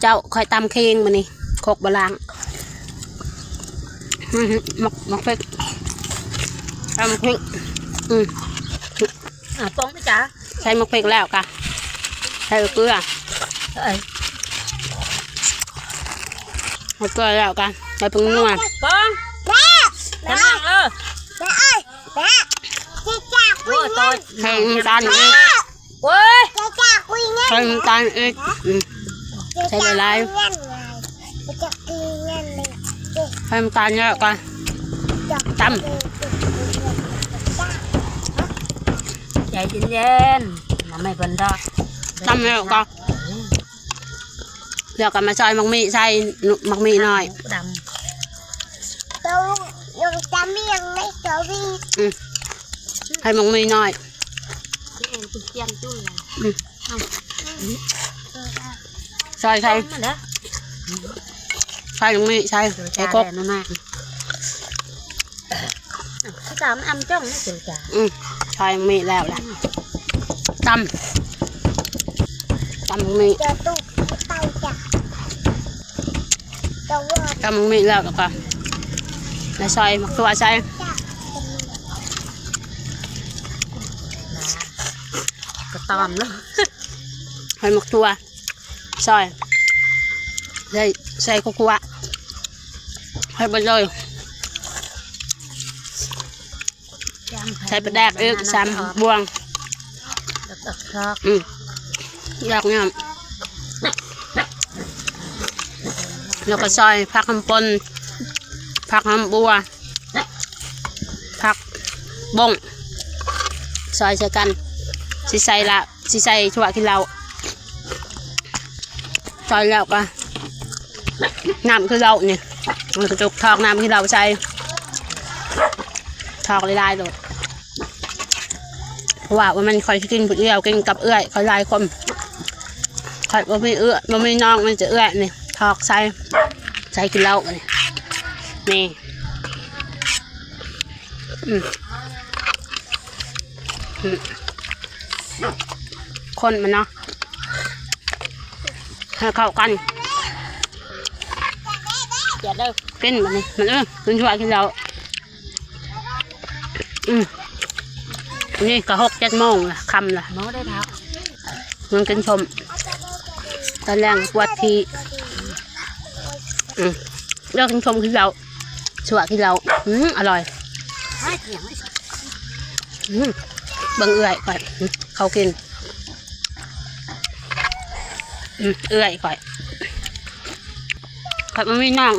ເຈົ້າຂ້ອຍຕຳເຄງມື້ນີ້ ຄົກບໍ່ລ້າງ. ອື ໝາກ ໝາກເຜັດ ຕຳເຜັດ. ອື ອ່າ ປອງໄປຈ້າ. ໃສ່ໝາກເຜັດແລ້ວກະໃສ່ເກືອ ເອີຍ ໃສ່ເກືອແລ້ວກະໃສ່ແປ້ງນົວ ປອງ. ແມ່ ແມ່ ເອີ ແມ່ເອີຍ ແມ່ ຈະຈາກ ໂອ້ຍ ຕາຍ ໃສ່ນ້ຳຕານອີກ. ໂອ້ຍ ຈະຈາກ ໃສ່ນ້ຳຕານອີກ. ອື ໃສ່ຫຼາຍໆ ໃສ່ນ້ຳຕານແລ້ວກະຕຳ ໃຈເຢັນໆ ນ້ຳໃຫ້ເພິ່ນດອກ ຕຳແລ້ວກະ ແລ້ວກະມາຊອຍໝາກມີ່ໃສ່ ໝາກມີ່ນ້ອຍ ດຳ ອື ໃສ່ໝາກມີ່ນ້ອຍ. ອື ຊອຍໃສ່ ມາເດີ ຊອຍໝາກມີ່ໃສ່ ໃສ່ຄົກ ມາ ຄືຕາມອຳຈ້ອງນີ້ ອື ຊອຍໝາກມີ່ແລ້ວລະ ຕຳ ຕຳໝາກມີ່ ຕຳໝາກມີ່ແລ້ວ ແລ້ວກະມາຊອຍໝາກຖົ່ວໃສ່ ກະຕອມເນາະ ໃສ່ໝາກຖົ່ວ ຊອຍ ໃສ່ ໃສ່ຂົ້ວ ໃສ່ເບິດເລີຍ ໃສ່ປາແດກອີກ ສາມບ່ວງ ແລ້ວກະຊອກ ອື ຊອກນ້ຳ ແລ້ວກະຊອຍຜັກຫອມປົ່ນ ຜັກຫອມບົ່ວ ຜັກບົ້ງ ຊອຍໃສ່ກັນ ຊິໃສ່ລະ ຊິໃສ່ຖົ່ວຂີ້ເຫຼົ້າ ຊອຍແລ້ວກະ ນ້ຳຂີ້ເຫຼົ້ານີ້ ມັນກະຈົກ ຖອກນ້ຳຂີ້ເຫຼົ້າໃສ່ ຖອກຫຼາຍໆໂລດ ເພາະວ່າມັນ ຂ້ອຍຊິກິນຜູ້ດຽວ ກິນກັບເອື້ອຍ ຂ້ອຍຫຼາຍຄົນ ຂ້ອຍບໍ່ມີເອື້ອຍ ບໍ່ມີນ້ອງ ມີແຕ່ເອື້ອຍນີ້ ຖອກໃສ່ ໃສ່ຂີ້ເຫຼົ້ານີ້ ນີ້ ອື ອື ຄົນມັນເນາະ ໃຫ້ເຂົ້າກັນ ກິນບາດນີ້ ມັນ ເອີ ກິນຖົ່ວກິນເຫຼົ້າ. ອື ນີ້ກະຫົກເຈັດໂມງລະ ຄ່ຳລະ ຍັງກິນສົ້ມ ຕອນແລງປວດຂີ້ ອື ເລີກກິນສົ້ມກິນເຫຼົ້າ ຖົ່ວກິນເຫຼົ້າ ອື ອະລ່ອຍ ອື ເບິ່ງເອື້ອຍຂ້ອຍ ເຂົາກິນ ອື ເອື້ອຍຂ້ອຍ ຂ້ອຍບໍ່ມີນ້ອງ.